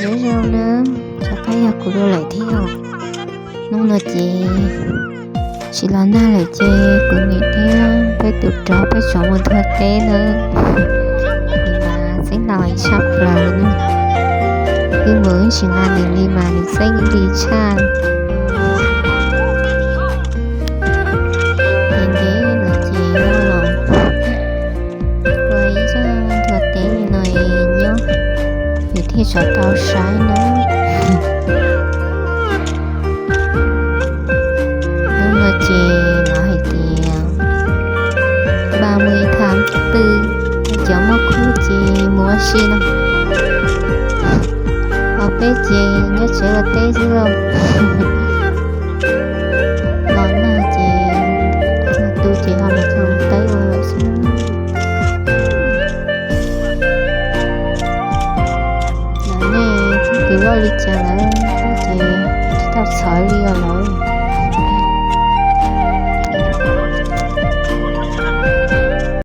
Nyob zoo na, rov qab yog kuv dua lawm thiab. Hnub no ces tsis los nag lawm ces kuv niam thiab peb tus rog peb tseem mus nthua teb na. Nws mas txeeb ntau heev tshaj plaws na. Wb mus wb tsis nqa nws li mas nws txeeb ib li tshaj. Ces ntev no ces los ua ib zaj nthua teb li no es nyob, yus thiaj tso tau saib na. Hnub no ces lawv hais tias ba mươi tháng tư, cov muaj khub ces mus ua si no, ho peb ces nyob tsev ua teb xwb lauj. Los nag ces tu ces ho mus txog teb ua lawm xwb. Lawv nej kwv loj li cas lawm ces tsis tau txhawv li os lawm.